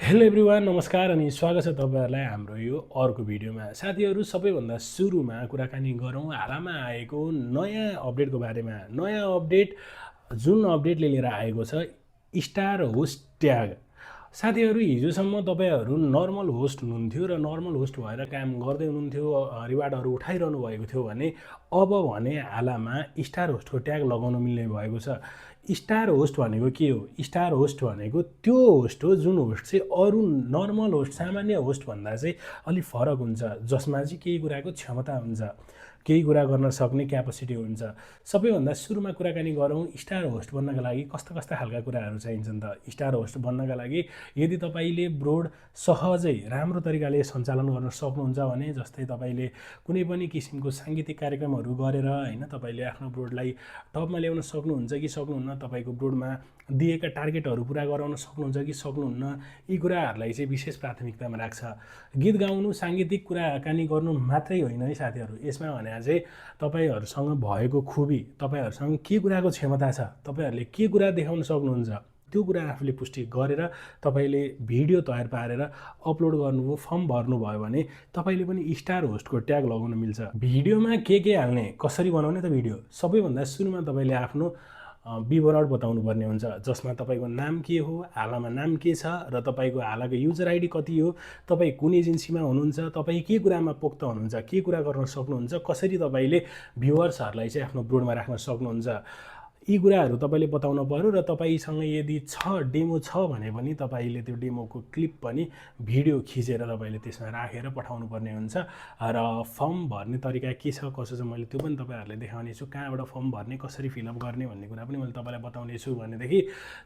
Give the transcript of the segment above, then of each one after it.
Hello everyone, नमस्कार अनि स्वागत छ तपाईँहरूलाई हाम्रो यो अर्को भिडियोमा। साथीहरू, सबैभन्दा सुरुमा कुराकानी गरौँ हालमा आएको नयाँ अपडेटको बारेमा। नयाँ अपडेट जुन अपडेटले लिएर आएको छ स्टार होस्ट ट्याग। साथीहरू, हिजोसम्म तपाईँहरू नर्मल होस्ट हुनुहुन्थ्यो र नर्मल होस्ट भएर काम गर्दै हुनुहुन्थ्यो, रिवार्डहरू उठाइरहनु भएको थियो भने अब भने हालमा स्टार होस्टको ट्याग लगाउन मिल्ने भएको छ। स्टार होस्ट भनेको के हो? स्टार होस्ट भनेको त्यो होस्ट हो जुन होस्ट चाहिँ अरू नर्मल होस्ट, सामान्य होस्टभन्दा चाहिँ अलिक फरक हुन्छ, जसमा चाहिँ केही कुराको क्षमता हुन्छ, केही कुरा गर्न सक्ने क्यापेसिटी हुन्छ। सबैभन्दा सुरुमा कुराकानी गरौँ स्टार होस्ट बन्नका लागि कस्ता कस्ता खालका कुराहरू चाहिन्छन् त। स्टार होस्ट बन्नका लागि यदि तपाईँले ब्रोड सहजै राम्रो तरिकाले सञ्चालन गर्न सक्नुहुन्छ भने, जस्तै तपाईँले कुनै पनि किसिमको साङ्गीतिक कार्यक्रमहरू गरेर हैन तपाईँले आफ्नो ब्रोडलाई टपमा ल्याउन सक्नुहुन्छ कि सक्नुहुन्न, तपाईँको ब्रोडमा दिएका टार्गेटहरू पुरा गराउन सक्नुहुन्छ कि सक्नुहुन्न, यी कुराहरूलाई चाहिँ विशेष प्राथमिकतामा राख्छ। गीत गाउनु, साङ्गीतिक कुराकानी गर्नु मात्रै होइन है साथीहरू, यसमा भने चाहिँ तपाईँहरूसँग भएको खुबी, तपाईँहरूसँग के कुराको क्षमता छ, तपाईँहरूले के कुरा देखाउन सक्नुहुन्छ, त्यो कुरा आफूले पुष्टि गरेर तपाईँले भिडियो तयार पारेर अपलोड गर्नुभयो, फर्म भर्नुभयो भने तपाईँले पनि स्टार होस्टको ट्याग लगाउन मिल्छ। भिडियोमा के हाल्ने, कसरी बनाउने त भिडियो? सबैभन्दा सुरुमा तपाईँले आफ्नो विवरण बताउनु पर्ने हुन्छ, जसमा तपाईँको नाम के हो, हालमा नाम के छ र तपाईँको हालको युजर आइडी कति हो, तपाईँ कुन एजेन्सीमा हुनुहुन्छ, तपाईँ के कुरामा पोख्त हुनुहुन्छ, के कुरा गर्न सक्नुहुन्छ, कसरी तपाईँले भ्युवर्सहरूलाई चाहिँ आफ्नो ब्रोडमा राख्न सक्नुहुन्छ, यी कुराहरू तपाईँले बताउन पर्यो। र तपाईँसँग यदि डेमो छ भने पनि तपाईँले त्यो डेमोको क्लिप पनि भिडियो खिचेर तपाईँले त्यसमा राखेर पठाउनु पर्ने हुन्छ। र फर्म भर्ने तरिका के छ कसो छ मैले त्यो पनि तपाईँहरूलाई देखाउने छु। कहाँबाट फर्म भर्ने, कसरी फिलअप गर्ने भन्ने कुरा पनि मैले तपाईँलाई बताउने छु। भनेदेखि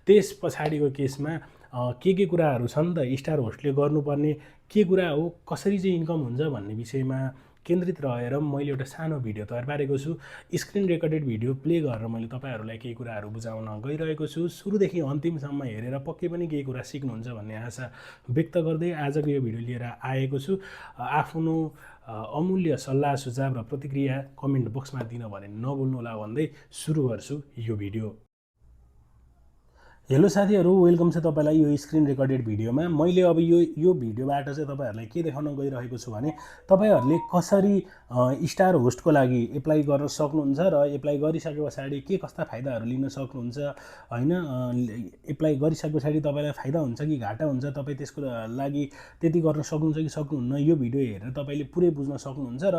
त्यस पछाडिको केसमा के कुराहरू छन् त स्टार होस्टले गर्नुपर्ने, के कुरा हो, कसरी चाहिँ इन्कम हुन्छ भन्ने विषयमा केन्द्रित रहेर मैले एउटा सानो भिडियो तयार पारेको छु। स्क्रिन रेकर्डेड भिडियो प्ले गरेर मैले तपाईँहरूलाई केही कुराहरू बुझाउन गइरहेको छु। सुरुदेखि अन्तिमसम्म हेरेर पक्कै पनि केही कुरा सिक्नुहुन्छ भन्ने आशा व्यक्त गर्दै आजको यो भिडियो लिएर आएको छु। आफ्नो अमूल्य सल्लाह सुझाव र प्रतिक्रिया कमेन्ट बक्समा दिन भने नभुल्नुहोला भन्दै सुरु गर्छु यो भिडियो। हेलो साथीहरू, वेलकम छ तपाईँलाई यो स्क्रिन रेकर्डेड भिडियोमा। मैले अब यो भिडियोबाट चाहिँ तपाईँहरूलाई के देखाउन गइरहेको छु भने तपाईँहरूले कसरी स्टार होस्टको लागि एप्लाई गर्न सक्नुहुन्छ र एप्लाई गरिसके पछाडि के कस्ता फाइदाहरू लिन सक्नुहुन्छ हैन। एप्लाई गरिसके पछाडि तपाईँलाई फाइदा हुन्छ कि घाटा हुन्छ, तपाईँ त्यसको लागि त्यति गर्न सक्नुहुन्छ कि सक्नुहुन्न, यो भिडियो हेरेर तपाईँले पुरै बुझ्न सक्नुहुन्छ। र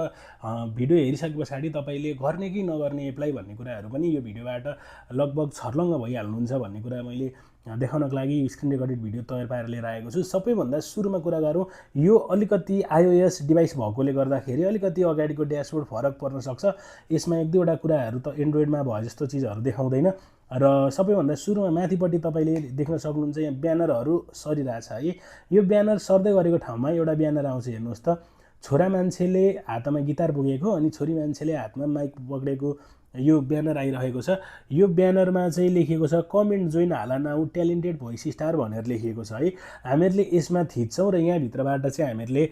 भिडियो हेरिसके पछाडि तपाईँले गर्ने कि नगर्ने एप्लाई भन्ने कुराहरू पनि यो भिडियोबाट लगभग छर्लङ्ग भइहाल्नुहुन्छ भन्ने कुरा मैले देखाउनको लागि स्क्रिन रेकर्डेड भिडियो तयार पारेर लिएर आएको छु। सबैभन्दा सुरुमा कुरा गरौँ, यो अलिकति iOS डिभाइस भएकोले गर्दाखेरि अलिकति अगाडिको ड्यासबोर्ड फरक पर्न सक्छ। यसमा एक दुईवटा कुराहरू त एन्ड्रोइडमा भए जस्तो चिजहरू देखाउँदैन। र सबैभन्दा सुरुमा माथिपट्टि तपाईँले देख्न सक्नुहुन्छ यहाँ ब्यानरहरू सरिरहेछ है। यो ब्यानर सर्दै गरेको ठाउँमा एउटा ब्यानर आउँछ, हेर्नुहोस् त। छोरा मान्छेले हातमा गिटार बोकेको अनि छोरी मान्छेले हातमा माइक पक्रेको यो ब्यानर आइरहेको छ। यो ब्यानरमा चाहिँ लेखिएको छ कमेन्ट जोइन हाला नाउ ट्यालेन्टेड भोइस स्टार भनेर लेखिएको छ है। हामीहरूले यसमा थिच्छौँ र यहाँभित्रबाट चाहिँ हामीहरूले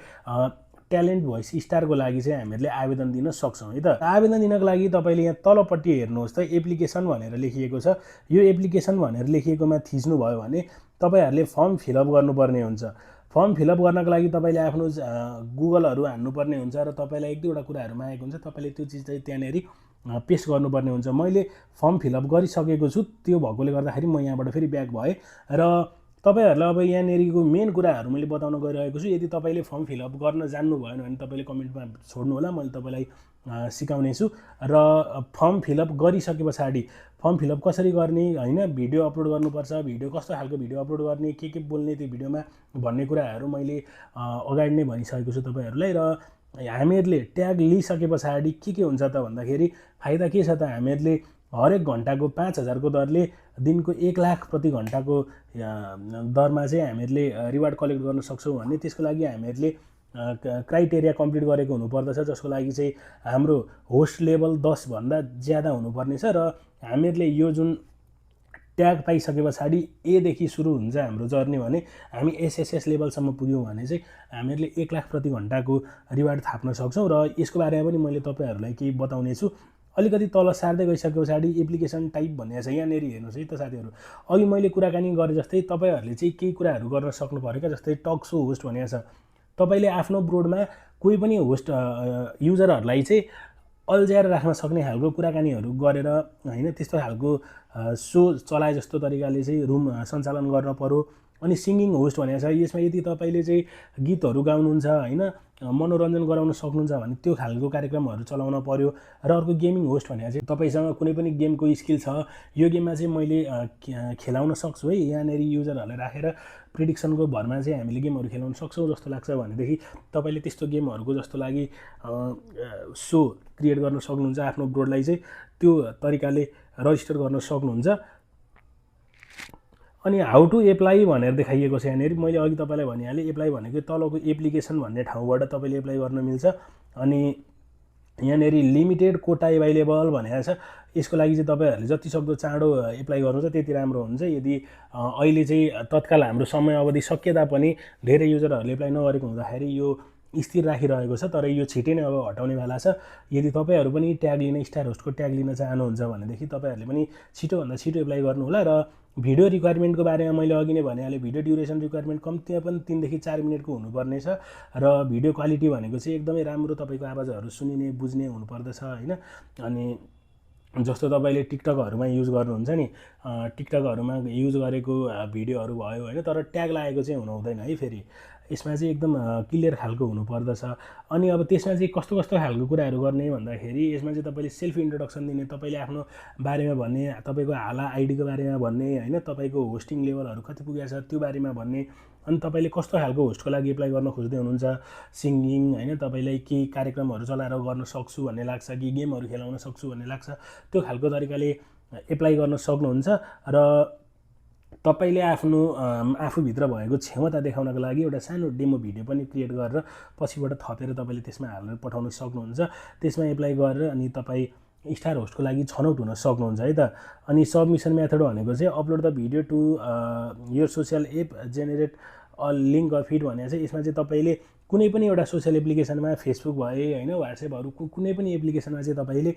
ट्यालेन्ट भोइस स्टारको लागि चाहिँ हामीहरूले आवेदन दिन सक्छौँ है त। आवेदन दिनको लागि तपाईँले यहाँ तलपट्टि हेर्नुहोस् त, एप्लिकेसन भनेर लेखिएको छ। यो एप्लिकेसन भनेर लेखिएकोमा थिच्नुभयो भने तपाईँहरूले फर्म फिलअप गर्नुपर्ने हुन्छ। फर्म फिलअप गर्नको लागि तपाईँले आफ्नो गुगलहरू हान्नुपर्ने हुन्छ र तपाईँलाई एक दुईवटा कुराहरू मागेको हुन्छ, तपाईँले त्यो चिज चाहिँ त्यहाँनिर पेस्ट गर्नुपर्ने हुन्छ। मैले फर्म फिलअप गरिसकेको छु, त्यो भएकोले गर्दाखेरि म यहाँबाट फेरि ब्याक भएँ र तपाईँहरूलाई अब यहाँनिरको मेन कुराहरू मैले बताउन गइरहेको छु। यदि तपाईँले फर्म फिलअप गर्न जान्नु भएन भने तपाईँले कमेन्टमा छोड्नु होला, मैले तपाईँलाई सिकाउने छु। र फर्म फिलअप गरिसके पछाडि फर्म फिलअप कसरी गर्ने हैन, भिडियो अपलोड गर्नुपर्छ, भिडियो कस्तो खालको भिडियो अपलोड गर्ने, के बोल्ने त्यो भिडियोमा भन्ने कुराहरू मैले अगाडि नै भनिसकेको छु तपाईँहरूलाई। र हामीहरूले ट्याग लिइसके पछाडि के हुन्छ त भन्दाखेरि फाइदा के छ त, हामीहरूले हरेक घन्टाको 5000को दरले दिनको 1 लाख प्रति घन्टाको दरमा चाहिँ हामीहरूले रिवार्ड कलेक्ट गर्न सक्छौँ भन्ने। त्यसको लागि हामीहरूले क्राइटेरिया कम्प्लिट गरेको हुनुपर्दछ, जसको लागि चाहिँ हाम्रो होस्ट लेभल 10 भन्दा ज्यादा हुनुपर्ने छ। र हामीहरूले यो जुन ट्याग पाइसके पछाडि एदेखि सुरु हुन्छ हाम्रो जर्नी भने हामी एसएसएस लेभलसम्म पुग्यौँ भने चाहिँ हामीहरूले 1 लाख प्रति घन्टाको रिवार्ड थाप्न सक्छौँ। र यसको बारेमा पनि मैले तपाईँहरूलाई केही बताउने छु। अलिकति तल सार्दै गइसके पछाडि एप्लिकेसन टाइप भन्ने छ यहाँनिर हेर्नुहोस् है त साथीहरू। अघि मैले कुराकानी गरे जस्तै तपाईँहरूले चाहिँ केही कुराहरू गर्न सक्नु पऱ्यो क्या, जस्तै टक सो होस्ट भन्ने छ। तपाईँले आफ्नो ब्रोडमा कोही पनि होस्ट युजरहरूलाई चाहिँ अल्झाएर राख्न सक्ने खालको कुराकानीहरू गरेर होइन, त्यस्तो खालको सो चलाए जस्तो तरिकाले चाहिँ रुम सञ्चालन गर्न पर्यो। अनि सिङ्गिङ होस्ट भनेको छ, यसमा यदि तपाईँले चाहिँ गीतहरू गाउनुहुन्छ होइन, मनोरञ्जन गराउन सक्नुहुन्छ भने त्यो खालको कार्यक्रमहरू चलाउन पर्यो। र अर्को गेमिङ होस्ट भनेको चाहिँ तपाईँसँग कुनै पनि गेमको स्किल छ, यो गेममा चाहिँ मैले खेलाउन सक्छु है, यहाँनिर युजरहरूलाई राखेर प्रिडिक्सनको भरमा चाहिँ हामीले गेमहरू खेलाउन सक्छौँ जस्तो लाग्छ भनेदेखि तपाईँले त्यस्तो गेमहरूको जस्तो लागि सो क्रिएट गर्न सक्नुहुन्छ। आफ्नो ब्रोडलाई चाहिँ त्यो तरिकाले रजिस्टर गर्न सक्नुहुन्छ। अनि हाउ टु एप्लाई भनेर देखाइएको छ यहाँनिर। मैले अघि तपाईँलाई भनिहालेँ, एप्लाई भनेको तलको एप्लिकेसन भन्ने ठाउँबाट तपाईँले एप्लाई गर्न मिल्छ। अनि यहाँनिर लिमिटेड कोटा एभाइलेबल भनेको छ, यसको लागि चाहिँ तपाईँहरूले जति सक्दो चाँडो एप्लाई गर्नुहुन्छ त्यति राम्रो हुन्छ। यदि अहिले चाहिँ तत्काल हाम्रो समय अवधि सकिए तापनि धेरै युजरहरूले एप्लाई नगरेको हुँदाखेरि यो स्थिर राखिरहेको छ, तर यो छिटै नै अब हटाउने बेला छ। यदि तपाईँहरू पनि ट्याग लिन, स्टार होस्टको ट्याग लिन चाहनुहुन्छ भनेदेखि तपाईँहरूले पनि छिटोभन्दा छिटो एप्लाई गर्नु होला। र भिडियो रिक्वायरमेन्टको बारेमा मैले अघि नै भनिहालेँ, भिडियो ड्युरेसन रिक्वायरमेन्ट कम्तीमा पनि 3 देखि 4 मिनटको हुनुपर्ने छ। र भिडियो क्वालिटी भनेको चाहिँ एकदमै राम्रो तपाईँको आवाजहरू सुनिने बुझ्ने हुनुपर्दछ होइन। अनि जस्तो तपाईँले टिकटकहरूमा युज गर्नुहुन्छ नि, टिकटकहरूमा युज गरेको भिडियोहरू भयो होइन, तर ट्याग लागेको चाहिँ हुनुहुँदैन है। फेरि यसमा चाहिँ एकदम क्लियर खालको हुनुपर्दछ। अनि अब त्यसमा चाहिँ कस्तो कस्तो खालको कुराहरू गर्ने भन्दाखेरि यसमा चाहिँ तपाईँले सेल्फ इन्ट्रोडक्सन दिने, तपाईँले आफ्नो बारेमा भन्ने, तपाईँको हाला आइडीको बारेमा भन्ने होइन, तपाईँको होस्टिङ लेभलहरू कति पुगेको छ त्यो बारेमा भन्ने, अनि तपाईँले कस्तो खालको होस्टको लागि एप्लाई गर्न खोज्दै हुनुहुन्छ, सिङ्गिङ होइन, तपाईँलाई के कार्यक्रमहरू चलाएर गर्न सक्छु भन्ने लाग्छ कि गेमहरू खेलाउन सक्छु भन्ने लाग्छ, त्यो खालको तरिकाले एप्लाई गर्न सक्नुहुन्छ। र तपाईँले आफ्नो आफूभित्र भएको क्षमता देखाउनको लागि एउटा सानो डेमो भिडियो पनि क्रिएट गरेर पछिबाट थपेर तपाईँले त्यसमा हालेर पठाउन सक्नुहुन्छ। त्यसमा एप्लाई गरेर अनि तपाईँ स्टार होस्टको लागि छनौट हुन सक्नुहुन्छ है त। अनि सबमिसन मेथड भनेको चाहिँ अपलोड द भिडियो टु यो social app, generate a link of feed भनेको चाहिँ यसमा चाहिँ तपाईँले कुनै पनि एउटा सोसियल एप्लिकेसनमा, फेसबुक भए होइन, वाट्सएपहरू कुनै पनि एप्लिकेसनमा चाहिँ तपाईँले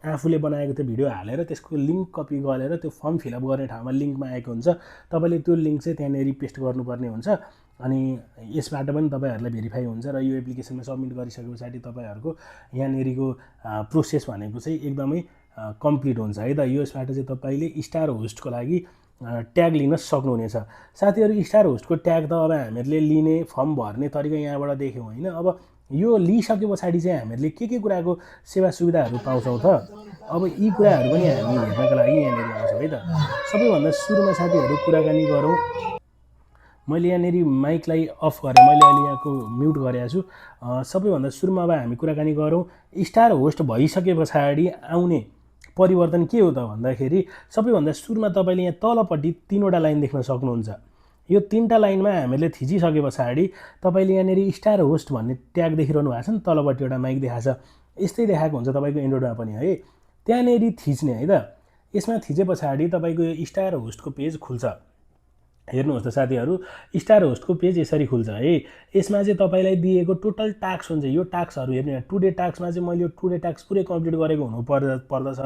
आफूले बनाएको त्यो भिडियो हालेर त्यसको लिङ्क कपी गरेर त्यो फर्म फिलअप गर्ने ठाउँमा लिङ्कमा आएको हुन्छ, तपाईँले त्यो लिङ्क चाहिँ त्यहाँनिर पेस्ट गर्नुपर्ने हुन्छ। अनि यसबाट पनि तपाईँहरूलाई भेरिफाई हुन्छ र यो एप्लिकेसनमा सबमिट गरिसके पछाडि तपाईँहरूको यहाँनिरको प्रोसेस भनेको चाहिँ एकदमै कम्प्लिट हुन्छ है त। यसबाट चाहिँ तपाईँले स्टार होस्टको लागि ट्याग लिन सक्नुहुनेछ। साथीहरू स्टार होस्टको ट्याग त अब हामीहरूले लिने, फर्म भर्ने तरिका यहाँबाट देख्यौँ होइन। अब यो लिइसके पछाडि चाहिँ हामीहरूले के कुराको सेवा सुविधाहरू पाउँछौँ त, अब यी कुराहरू पनि हामी हेर्नका लागि यहाँनिर आउँछौँ है त। सबैभन्दा सुरुमा साथीहरू कुराकानी गरौँ, मैले यहाँनिर माइकलाई अफ गरेँ, मैले अहिले यहाँको म्युट गरेको छु। सबैभन्दा सुरुमा अब हामी कुराकानी गरौँ स्टार होस्ट भइसके पछाडि आउने परिवर्तन के हो त भन्दाखेरि सबैभन्दा सुरुमा तपाईँले यहाँ तलपट्टि 3वटा लाइन देख्न सक्नुहुन्छ। यो 3टा लाइनमा हामीले थिचिसके पछाडि तपाईँले यहाँनिर स्टार होस्ट भन्ने ट्याग देखिरहनु भएको छ नि, तलपट्टि एउटा माइक देखाएको छ, यस्तै देखाएको हुन्छ तपाईँको एन्ड्रोइडमा पनि है। त्यहाँनिर थिच्ने है त, यसमा थिचे पछाडि तपाईँको यो स्टार होस्टको पेज खुल्छ। हेर्नुहोस् त साथीहरू, स्टार होस्टको पेज यसरी खुल्छ है। यसमा चाहिँ तपाईँलाई दिएको टोटल टास्क हुन्छ, यो टास्कहरू हेर्ने टुडे टास्कमा चाहिँ मैले यो टुडे टास्क पुरै कम्प्लिट गरेको पर्दछ।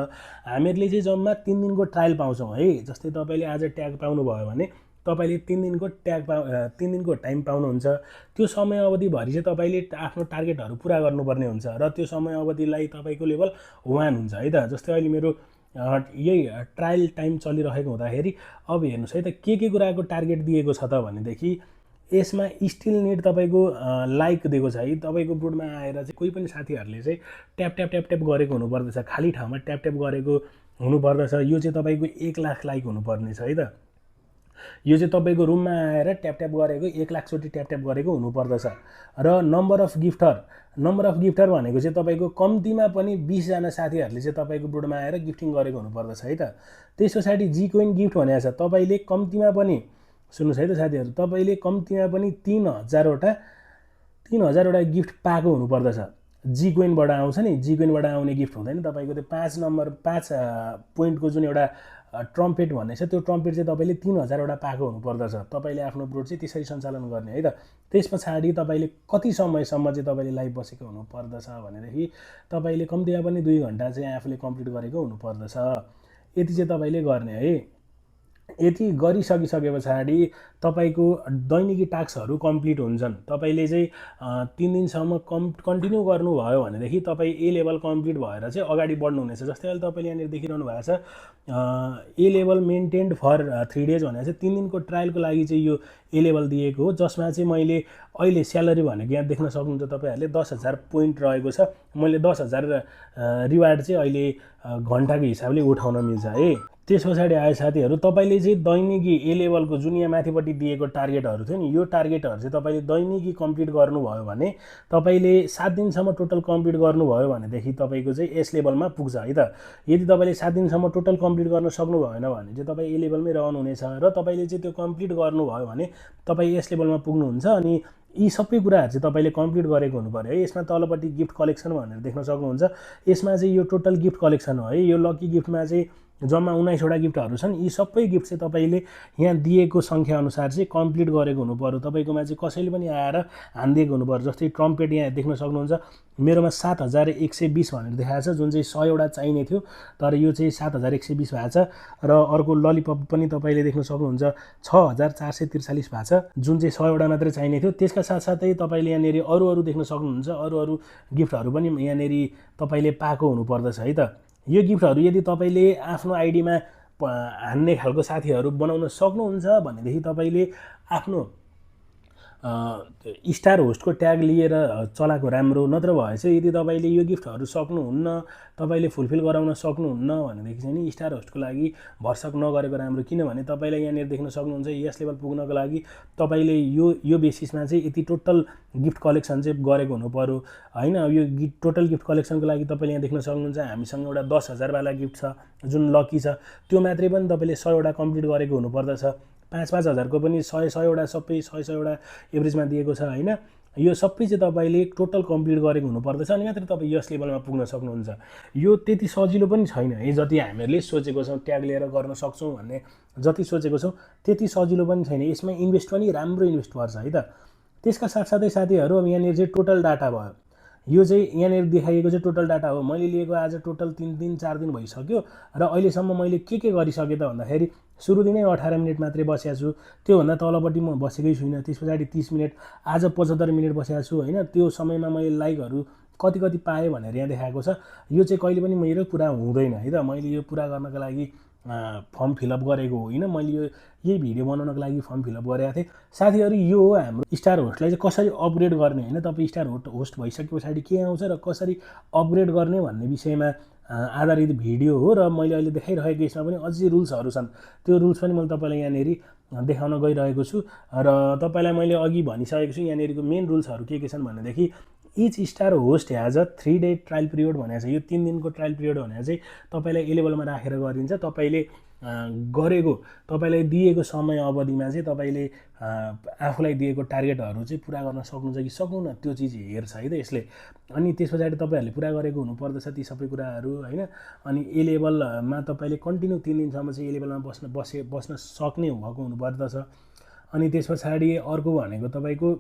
हामीहरूले चाहिँ जम्मा 3 दिनको ट्रायल पाउँछौँ है। जस्तै तपाईँले आज ट्याग पाउनुभयो भने तपाईँले 3 दिनको 3 दिनको टाइम पाउनुहुन्छ। त्यो समय अवधिभरि चाहिँ तपाईँले आफ्नो टार्गेटहरू पुरा गर्नुपर्ने हुन्छ र त्यो समय अवधिलाई तपाईँको लेभल 1 हुन्छ है त। जस्तै अहिले मेरो यही ट्रायल टाइम चलिरहेको हुँदाखेरि अब हेर्नुहोस् है त के कुराको टार्गेट दिएको छ त भनेदेखि यसमा स्टिल निड तपाईँको लाइक दिएको छ है। तपाईँको ब्रोडमा आएर चाहिँ कोही पनि साथीहरूले चाहिँ ट्याप ट्याप ट्याप ट्याप गरेको हुनुपर्दछ, खाली ठाउँमा ट्याप ट्याप गरेको हुनुपर्दछ। यो चाहिँ तपाईँको 1 लाख लाइक हुनुपर्ने छ है त। यो चाहिँ तपाईँको रुममा आएर ट्याप ट्याप गरेको 1 लाख चोटि ट्याप ट्याप गरेको हुनुपर्दछ। र नम्बर अफ गिफ्टर भनेको चाहिँ तपाईँको कम्तीमा पनि 20 जना साथीहरूले चाहिँ तपाईँको ब्रोडमा आएर गिफ्टिङ गरेको हुनुपर्दछ है त। त्यस पछाडि जी कोइन गिफ्ट भनेको छ, तपाईँले कम्तीमा पनि सुन्नुहोस् है त साथीहरू, तपाईँले कम्तीमा पनि 3000वटा गिफ्ट पाएको हुनुपर्दछ। जी कोइनबाट आउँछ नि, जी कोइनबाट आउने गिफ्ट हुँदैन, तपाईँको त्यो 5 पोइन्टको जुन एउटा ट्रम्पेट भन्ने छ, त्यो ट्रम्पेट चाहिँ तपाईँले 3000 वटा पाएको हुनुपर्दछ तपाईँले आफ्नो ब्रोड चाहिँ त्यसरी सञ्चालन गर्ने है त। त्यस पछाडि तपाईँले कति समयसम्म चाहिँ तपाईँले लाइभ बसेको हुनुपर्दछ भनेदेखि तपाईँले कम्तीमा पनि 2 घन्टा चाहिँ आफूले कम्प्लिट गरेको हुनुपर्दछ। यति चाहिँ तपाईँले गर्ने है। यति गरिसकिसके पछाडि तपाईँको दैनिकी टास्कहरू कम्प्लिट हुन्छन्। तपाईँले चाहिँ 3 दिनसम्म कन्टिन्यू गर्नुभयो भनेदेखि तपाईँ ए लेभल कम्प्लिट भएर चाहिँ अगाडि बढ्नुहुनेछ। जस्तै अहिले तपाईँले यहाँनिर देखिरहनु भएको छ ए लेभल मेन्टेन्ड फर 3 डेज भनेर चाहिँ 3 दिनको ट्रायलको लागि चाहिँ यो ए लेभल दिएको हो, जसमा चाहिँ मैले अहिले स्यालेरी भनेको यहाँ देख्न सक्नुहुन्छ तपाईँहरूले 10,000 पोइन्ट रहेको छ। मैले 10,000 रिवार्ड चाहिँ अहिले घन्टाको हिसाबले उठाउन मिल्छ है। त्यस पछाडि आए साथीहरू, तपाईँले चाहिँ दैनिकी ए लेभलको जुन यहाँ माथिपट्टि दिएको टार्गेटहरू थियो नि, यो टार्गेटहरू चाहिँ तपाईँले दैनिकी कम्प्लिट गर्नुभयो भने तपाईँले 7 दिनसम्म टोटल कम्प्लिट गर्नुभयो भनेदेखि तपाईँको चाहिँ एस लेभलमा पुग्छ है त। यदि तपाईँले 7 दिनसम्म टोटल कम्प्लिट गर्न सक्नु भएन भने चाहिँ तपाईँ ए लेभलमै रहनुहुनेछ र तपाईँले चाहिँ त्यो कम्प्लिट गर्नुभयो भने तपाईँ एस लेभलमा पुग्नुहुन्छ। अनि यी सबै कुराहरू चाहिँ तपाईँले कम्प्लिट गरेको हुनु पर्यो है। यसमा तलपट्टि गिफ्ट कलेक्सन भनेर देख्न सक्नुहुन्छ। यसमा चाहिँ यो टोटल गिफ्ट कलेक्सन हो है। यो लकी गिफ्टमा चाहिँ जम्मा 19 वटा गिफ्टहरू छन्। यी सबै गिफ्ट चाहिँ तपाईँले यहाँ दिएको सङ्ख्या अनुसार चाहिँ कम्प्लिट गरेको हुनु पर्यो। तपाईँकोमा चाहिँ कसैले पनि आएर हानिदिएको हुनु पर्यो। जस्तै ट्रम्पेट यहाँ देख्न सक्नुहुन्छ, मेरोमा 7120 भनेर देखाएको छ, जुन चाहिँ 100 वटा चाहिने थियो, तर यो चाहिँ 7120 भएको छ। र अर्को ललिपप पनि तपाईँले देख्न सक्नुहुन्छ 6443 भएको छ, जुन चाहिँ 100 वटा मात्रै चाहिने थियो। त्यसका साथसाथै तपाईँले यहाँनिर अरू देख्न सक्नुहुन्छ, अरू गिफ्टहरू पनि यहाँनिर तपाईँले पाएको हुनुपर्दछ है त। यो गिफ्टहरू यदि तपाईँले आफ्नो आइडीमा हान्ने खालको साथीहरू बनाउन सक्नुहुन्छ भनेदेखि तपाईँले आफ्नो स्टार होस्टको ट्याग लिएर चलाएको राम्रो। नत्र भए चाहिँ यदि तपाईँले यो गिफ्टहरू सक्नुहुन्न, तपाईँले फुलफिल गराउन सक्नुहुन्न भनेदेखि चाहिँ नि स्टार होस्टको लागि भरसक नगरेको राम्रो। किनभने तपाईँलाई यहाँनिर देख्न सक्नुहुन्छ यस लेभल पुग्नको लागि तपाईँले यो बेसिसमा चाहिँ यति टोटल गिफ्ट कलेक्सन चाहिँ गरेको हुनु पर्यो होइन। यो टोटल गिफ्ट कलेक्सनको लागि तपाईँले यहाँ देख्न सक्नुहुन्छ हामीसँग एउटा 10,000 वाला गिफ्ट छ जुन लकी छ, त्यो मात्रै पनि तपाईँले 100 वटा कम्प्लिट गरेको हुनुपर्दछ। 5-5 हजारको पनि 100 वटा सबै 100 वटा एभरेजमा दिएको छ होइन। यो सबै चाहिँ तपाईँले टोटल कम्प्लिट गरेको हुनुपर्दछ अनि मात्रै तपाईँ यस लेभलमा पुग्न सक्नुहुन्छ। यो त्यति सजिलो पनि छैन है, जति हामीहरूले सोचेको छौँ ट्याग लिएर गर्न सक्छौँ भन्ने जति सोचेको छौँ त्यति सजिलो पनि छैन। यसमा इन्भेस्ट पनि राम्रो इन्भेस्ट पर्छ है त। त्यसका साथसाथै साथीहरू, अब यहाँनिर चाहिँ टोटल डाटा भयो। यो चाहिँ यहाँनिर देखाइएको चाहिँ टोटल डाटा हो। मैले लिएको आज टोटल 3 दिन 4 दिन भइसक्यो र अहिलेसम्म मैले के गरिसकेँ त भन्दाखेरि सुरुदेखि नै 18 मिनट मात्रै बसेको छु। त्योभन्दा तलपट्टि म बसेकै छुइनँ। त्यस पछाडि 30 मिनट, आज 75 मिनट बसेको छु होइन। त्यो समयमा मैले लाइकहरू कति पाएँ भनेर यहाँ देखाएको छ। यो चाहिँ कहिले पनि मेरो पुरा हुँदैन है त। मैले यो पुरा गर्नको लागि फर्म फिलअप गरेको होइन, मैले यही भिडियो बनाउनको लागि फर्म फिलअप गरेको थिएँ। साथीहरू, यो हो हाम्रो स्टार होस्टलाई चाहिँ कसरी अपग्रेड गर्ने होइन। तपाईँ स्टार होस्ट भइसके पछाडि के आउँछ र कसरी अपग्रेड गर्ने भन्ने विषयमा आधारित भिडियो हो र मैले अहिले देखाइरहेको यसमा पनि अझै रुल्सहरू छन्। त्यो रुल्स पनि मैले तपाईँलाई यहाँनिर देखाउन गइरहेको छु र तपाईँलाई मैले अघि भनिसकेको छु यहाँनिरको मेन रुल्सहरू के छन् भनेदेखि each star host has a 3 day trial period भनेको छ। यो 3 दिनको ट्रायल पिरियड भनेको चाहिँ तपाईँलाई ए लेभलमा राखेर गरिन्छ। तपाईँले गरेको तपाईँलाई दिएको समय अवधिमा चाहिँ तपाईँले आफूलाई दिएको टार्गेटहरू चाहिँ पुरा गर्न सक्नुहुन्छ कि सक्नुहुन्न त्यो चिज हेर्छ है त यसले। अनि त्यस पछाडि तपाईँहरूले पुरा गरेको हुनुपर्दछ ती सबै कुराहरू होइन। अनि ए लेभलमा तपाईँले कन्टिन्यू 3 दिनसम्म चाहिँ ए लेभलमा बस्न सक्ने भएको हुनुपर्दछ। अनि त्यस पछाडि अर्को भनेको तपाईँको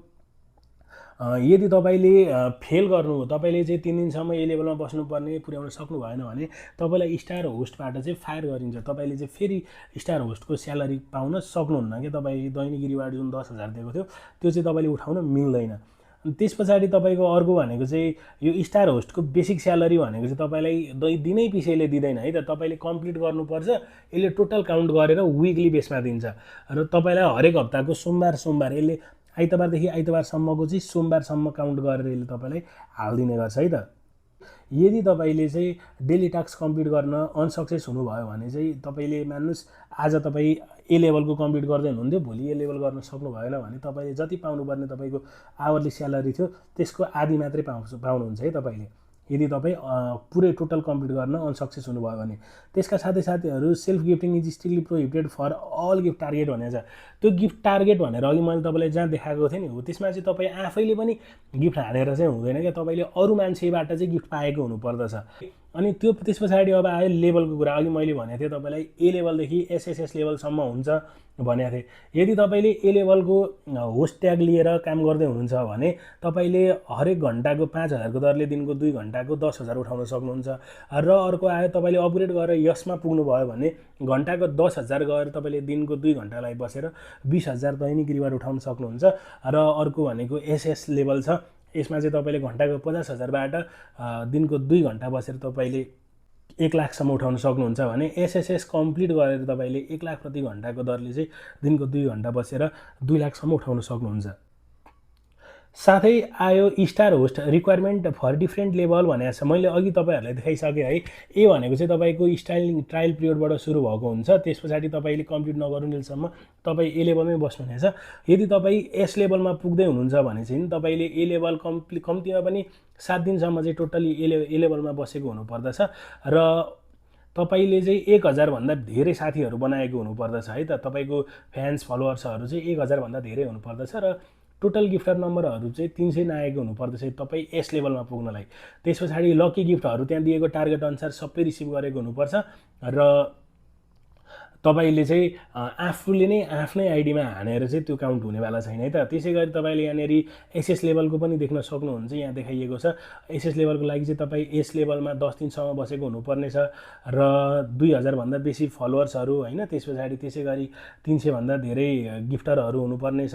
यदि तपाईँले फेल गर्नु, तपाईँले चाहिँ 3 दिनसम्म ए लेभलमा बस्नुपर्ने पुर्याउन सक्नु भएन भने तपाईँलाई स्टार होस्टबाट चाहिँ फायर गरिन्छ। तपाईँले चाहिँ फेरि स्टार होस्टको स्यालेरी पाउन सक्नुहुन्न कि तपाईँ दैनिक रिवार्ड जुन 10,000 दिएको थियो त्यो चाहिँ तपाईँले उठाउन मिल्दैन। अनि त्यस पछाडि तपाईँको अर्को भनेको चाहिँ यो स्टार होस्टको बेसिक स्यालेरी भनेको चाहिँ तपाईँलाई दिनै पछिले दिँदैन है त। तपाईँले कम्प्लिट गर्नुपर्छ। यसले टोटल काउन्ट गरेर विकली बेसमा दिन्छ र तपाईँलाई हरेक हप्ताको सोमबार यसले आइतबारदेखि आइतबारसम्मको चाहिँ सोमबारसम्म काउन्ट गरेर यसले तपाईँलाई हालिदिने गर्छ है त। यदि तपाईँले चाहिँ डेली टास्क कम्प्लिट गर्न अनसक्सेस हुनुभयो भने चाहिँ तपाईँले मान्नुहोस् आज तपाईँ ए लेभलको कम्प्लिट गर्दै हुनुहुन्थ्यो, भोलि ए लेभल गर्न सक्नु भएन भने तपाईँले जति पाउनुपर्ने तपाईँको आवरली स्यालेरी थियो त्यसको आधी मात्रै पाउनुहुन्छ है तपाईँले, यदि तपाईँ पुरै टोटल कम्प्लिट गर्न अनसक्सेस हुनुभयो भने। त्यसका साथै साथीहरू, self gifting is strictly prohibited for all gift target भनेको छ। त्यो गिफ्ट टार्गेट भनेर अघि मैले तपाईँलाई जहाँ देखाएको थिएँ नि हो, त्यसमा चाहिँ तपाईँ आफैले पनि गिफ्ट हानेर चाहिँ हुँदैन क्या। तपाईँले अरू मान्छेबाट चाहिँ गिफ्ट पाएको हुनुपर्दछ। अनि त्यो त्यस पछाडि अब आयो लेभलको कुरा। अघि मैले भनेको थिएँ तपाईँलाई ए लेभलदेखि एसएसएस लेभलसम्म हुन्छ भनेको थिएँ। यदि तपाईँले ए लेभलको होस्ट ट्याग लिएर काम गर्दै हुनुहुन्छ भने तपाईँले हरेक घन्टाको 5,000को दरले दिनको 2 घन्टाको 10,000 उठाउन सक्नुहुन्छ। र अर्को आयो तपाईँले अपग्रेड गरेर यसमा पुग्नुभयो भने घन्टाको 10,000 गएर तपाईँले दिनको 2 घन्टालाई बसेर 20,000 दैनिक रिवार्ड उठाउन सक्नुहुन्छ। र अर्को भनेको एसएस लेभल छ, यसमा चाहिँ तपाईँले घन्टाको 50,000बाट दिनको 2 घन्टा बसेर तपाईँले 1 लाखसम्म उठाउन सक्नुहुन्छ भने एसएसएस कम्प्लिट गरेर तपाईँले 1 लाख प्रति घन्टाको दरले चाहिँ दिनको 2 घन्टा बसेर 2 लाखसम्म उठाउन सक्नुहुन्छ। साथै आयो star host requirement for different level भनेको छ। मैले अघि तपाईँहरूलाई देखाइसकेँ है। ए भनेको चाहिँ तपाईँको ट्रायल पिरियडबाट सुरु भएको हुन्छ, त्यस पछाडि तपाईँले कम्प्लिट नगरुन्जेलसम्म तपाईँ ए लेभलमै बस्नुहुनेछ। यदि तपाईँ एस लेभलमा पुग्दै हुनुहुन्छ भने चाहिँ तपाईँले ए लेभल कम्तीमा पनि 7 दिनसम्म चाहिँ टोटली ए लेभलमा बसेको हुनुपर्दछ र तपाईँले चाहिँ 1,000 भन्दा धेरै साथीहरू बनाएको हुनुपर्दछ है त। तपाईँको फ्यान्स फलोवर्सहरू चाहिँ 1,000 भन्दा धेरै हुनुपर्दछ र टोटल गिफ्टर नम्बरहरू चाहिँ 300 नआएको हुनुपर्दछ तपाईँ एस लेभलमा पुग्नलाई। त्यस पछाडि लकी गिफ्टहरू त्यहाँ दिएको टार्गेट अनुसार सबै रिसिभ गरेको हुनुपर्छ र तपाईँले चाहिँ आफूले नै आफ्नै आइडीमा हानेर चाहिँ त्यो काउन्ट हुनेवाला छैन है त। त्यसै गरी तपाईँले यहाँनिर एसएस लेभलको पनि देख्न सक्नुहुन्छ, यहाँ देखाइएको छ। एसएस लेभलको लागि चाहिँ तपाईँ एस लेभलमा 10 दिनसम्म बसेको हुनुपर्नेछ र 2,000 भन्दा बेसी फलोवर्सहरू होइन। त्यस पछाडि त्यसै गरी 300 भन्दा धेरै गिफ्टरहरू हुनुपर्नेछ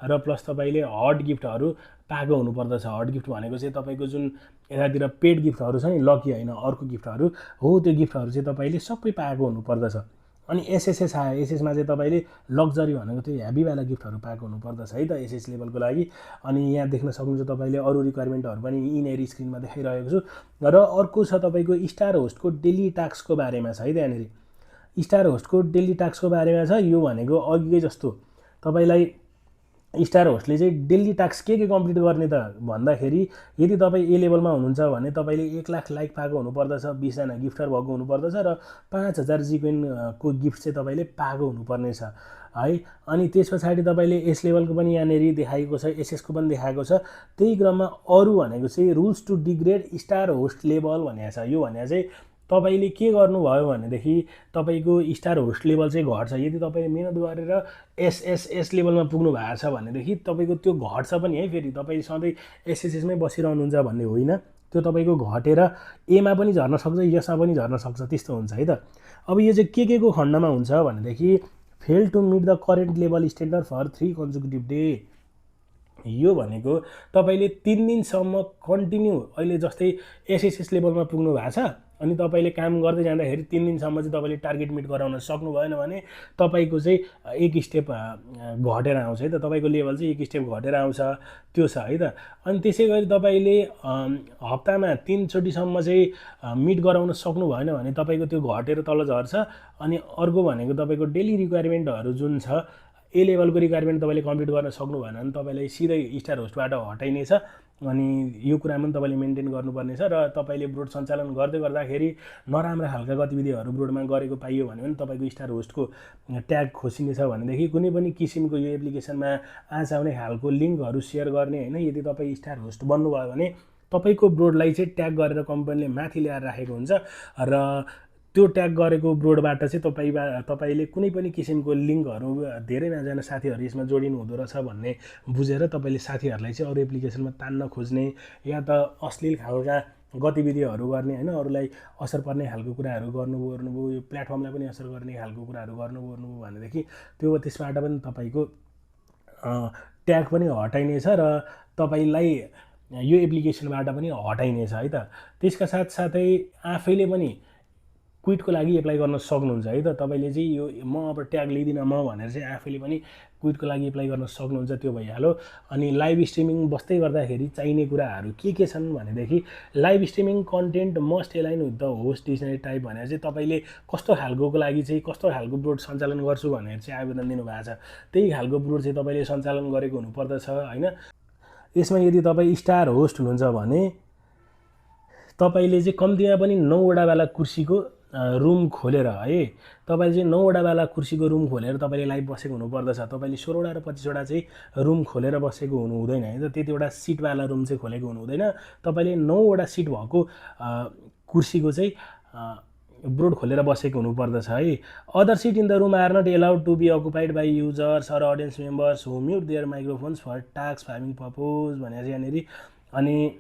र प्लस तपाईँले हट गिफ्टहरू पाएको हुनुपर्दछ। हट गिफ्ट भनेको चाहिँ तपाईँको जुन यतातिर पेड गिफ्टहरू छ नि, लकी होइन अर्को गिफ्टहरू हो, त्यो गिफ्टहरू चाहिँ तपाईँले सबै पाएको हुनुपर्दछ। अनि एसएसएस आयो, एसएसमा चाहिँ तपाईँले लग्जरी भनेको त्यो ह्याबीवाला गिफ्टहरू पाएको हुनुपर्दछ है त एसएस लेभलको लागि। अनि यहाँ देख्न सक्नुहुन्छ तपाईँले अरू रिक्वायरमेन्टहरू पनि यिनीहरू स्क्रिनमा देखाइरहेको छु। र अर्को छ तपाईँको स्टार होस्टको डेली टास्कको बारेमा छ है त। यहाँनिर स्टार होस्टको डेली टास्कको बारेमा छ। यो भनेको अघिकै जस्तो तपाईँलाई स्टार होस्टले चाहिँ डेली टास्क के कम्प्लिट गर्ने त भन्दाखेरि यदि तपाईँ ए लेभलमा हुनुहुन्छ भने तपाईँले 1 लाख लाइक पाएको हुनुपर्दछ, 20 जना गिफ्टर भएको हुनुपर्दछ र 5,000 जिकोइनको गिफ्ट चाहिँ तपाईँले पाएको हुनुपर्नेछ है। अनि त्यस पछाडि तपाईँले एस लेभलको पनि यहाँनिर देखाएको छ, एसएसको पनि देखाएको छ। त्यही क्रममा अरू भनेको चाहिँ rules to degrade star host level भनेको छ। यो भनेको चाहिँ तपाईँले के गर्नुभयो भनेदेखि तपाईँको स्टार होस्ट लेभल चाहिँ घट्छ। यदि तपाईँले मिहिनेत गरेर एसएसएस लेभलमा पुग्नु भएको छ भनेदेखि तपाईँको त्यो घट्छ पनि है। फेरि तपाईँ सधैँ एसएसएसमै बसिरहनुहुन्छ भन्ने होइन, त्यो तपाईँको घटेर एमा पनि झर्न सक्छ, यसमा पनि झर्न सक्छ, त्यस्तो हुन्छ है त। अब यो चाहिँ के को खण्डमा हुन्छ भनेदेखि fail to meet the current level standard for 3 consecutive day. यो भनेको तपाईँले 3 दिनसम्म कन्टिन्यू अहिले जस्तै एसएसएस लेभलमा पुग्नु भएको छ अनि तपाईँले काम गर्दै जाँदाखेरि 3 दिनसम्म चाहिँ तपाईँले टार्गेट मिट गराउन सक्नु भएन भने तपाईँको चाहिँ एक स्टेप घटेर आउँछ है त। तपाईँको लेभल चाहिँ एक स्टेप घटेर आउँछ, त्यो छ है त। अनि त्यसै गरी तपाईँले हप्तामा 3 चोटिसम्म चाहिँ मिट गराउन सक्नु भएन भने तपाईँको त्यो घटेर तल झर्छ। अनि अर्को भनेको तपाईँको डेली रिक्वायरमेन्टहरू जुन छ ए लेभलको रिक्वायरमेन्ट तपाईँले कम्प्लिट गर्न सक्नु भएन भने तपाईँलाई सिधै स्टार होस्टबाट हटाइनेछ। अनि यो कुरामा पनि तपाईँले मेन्टेन गर्नुपर्नेछ। र तपाईँले ब्रोड सञ्चालन गर्दै गर्दाखेरि नराम्रा खालका गतिविधिहरू ब्रोडमा गरेको पाइयो भने पनि तपाईँको स्टार होस्टको ट्याग खोसिनेछ भनेदेखि कुनै पनि किसिमको यो एप्लिकेसनमा आज आउने खालको लिङ्कहरू सेयर गर्ने होइन। यदि तपाईँ स्टार होस्ट बन्नुभयो भने तपाईँको ब्रोडलाई चाहिँ ट्याग गरेर कम्पनीले माथि ल्याएर राखेको हुन्छ र त्यो ट्याग गरेको ब्रोडबाट चाहिँ तपाईँले कुनै पनि किसिमको लिङ्कहरू धेरै नजाने साथीहरू यसमा जोडिनु हुँदो रहेछ भन्ने बुझेर तपाईँले साथीहरूलाई चाहिँ अरू एप्लिकेसनमा तान्न खोज्ने या त अश्लील खालका गतिविधिहरू गर्ने होइन, अरूलाई असर पर्ने खालको कुराहरू गर्नुभयो, यो प्लेटफर्मलाई पनि असर गर्ने खालको कुराहरू गर्नुभयो भनेदेखि त्यो त्यसबाट पनि तपाईँको ट्याग पनि हटाइनेछ र तपाईँलाई यो एप्लिकेसनबाट पनि हटाइनेछ है त। त्यसका साथसाथै आफैले पनि क्विटको लागि एप्लाई गर्न सक्नुहुन्छ है त। तपाईँले चाहिँ यो म अब ट्याग लिँदिनँ म भनेर चाहिँ आफैले पनि क्विटको लागि एप्लाई गर्न सक्नुहुन्छ, त्यो भइहाल्यो। अनि लाइभ स्ट्रिमिङ बस्दै गर्दाखेरि चाहिने कुराहरू के छन् भनेदेखि live streaming content must align with the host dictionary type भनेर चाहिँ तपाईँले कस्तो खालको लागि चाहिँ कस्तो खालको ब्रोड सञ्चालन गर्छु भनेर चाहिँ आवेदन दिनुभएको छ, त्यही खालको ब्रोड चाहिँ तपाईँले सञ्चालन गरेको हुनुपर्दछ होइन। यसमा यदि तपाईँ स्टार होस्ट हुनुहुन्छ भने तपाईँले चाहिँ कम्तीमा पनि 9वटा वाला कुर्सीको रुम खोलेर है, तपाईँले चाहिँ 9वटा वाला कुर्सीको रुम खोलेर तपाईँले लाइभ बसेको हुनुपर्दछ। तपाईँले 16वटा र 25वटा चाहिँ रुम खोलेर बसेको हुनु हुँदैन है त। त्यतिवटा सिटवाला रुम चाहिँ खोलेको हुनु हुँदैन। तपाईँले 9वटा सिट भएको कुर्सीको चाहिँ ब्रोड खोलेर बसेको हुनुपर्दछ है। Other seat in the room are not allowed to be occupied by users or audience members who mute their microphones for task farming purpose भनेर चाहिँ यहाँनिर। अनि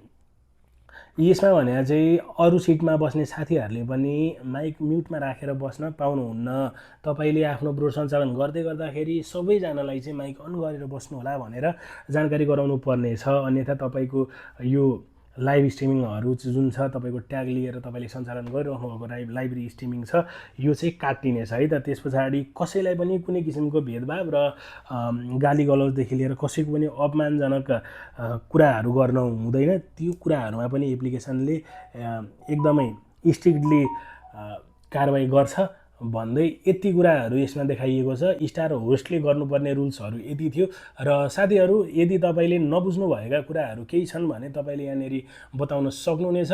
यसमा भने चाहिँ अरू सिटमा बस्ने साथीहरूले पनि माइक म्युटमा राखेर बस्न पाउनुहुन्न। तपाईँले आफ्नो ब्रोड सञ्चालन गर्दै गर्दाखेरि सबैजनालाई चाहिँ माइक अन गरेर बस्नु होला भनेर जानकारी गराउनु पर्नेछ। अन्यथा तपाईँको यो लाइभ स्ट्रिमिङहरू जुन छ तपाईँको ट्याग लिएर तपाईँले सञ्चालन गरिराख्नु भएको लाइभ स्ट्रिमिङ छ यो चाहिँ काटिनेछ है त। त्यस पछाडि कसैलाई पनि कुनै किसिमको भेदभाव र गाली गलौजदेखि लिएर कसैको पनि अपमानजनक कुराहरू गर्न हुँदैन। त्यो कुराहरूमा पनि एप्लिकेसनले एकदमै स्ट्रिक्टली कारबाही गर्छ भन्दै यति कुराहरू यसमा देखाइएको छ। स्टार होस्टले गर्नुपर्ने रुल्सहरू यति थियो। र साथीहरू यदि तपाईँले नबुझ्नु भएका कुराहरू केही छन् भने तपाईँले यहाँनिर बताउन सक्नुहुनेछ।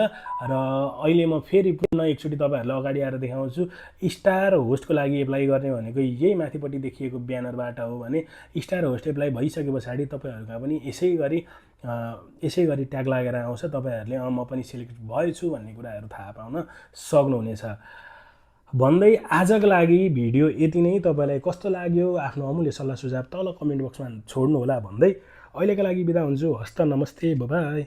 र अहिले म फेरि पुनः एकचोटि तपाईँहरूलाई अगाडि आएर देखाउँछु। स्टार होस्टको लागि एप्लाई गर्ने भनेको यही माथिपट्टि देखिएको ब्यानरबाट हो भने स्टार होस्ट एप्लाई भइसके पछाडि तपाईँहरूका पनि यसै गरी ट्याग लागेर आउँछ। तपाईँहरूले म पनि सिलेक्ट भएछु भन्ने कुराहरू थाहा पाउन सक्नुहुनेछ भन्दै आजको लागि भिडियो यति नै। तपाईँलाई कस्तो लाग्यो आफ्नो अमूल्य सल्लाह सुझाव तल कमेन्ट बक्समा छोड्नु होला भन्दै अहिलेका लागि बिदा हुन्छु। हस्त नमस्ते, बाइ।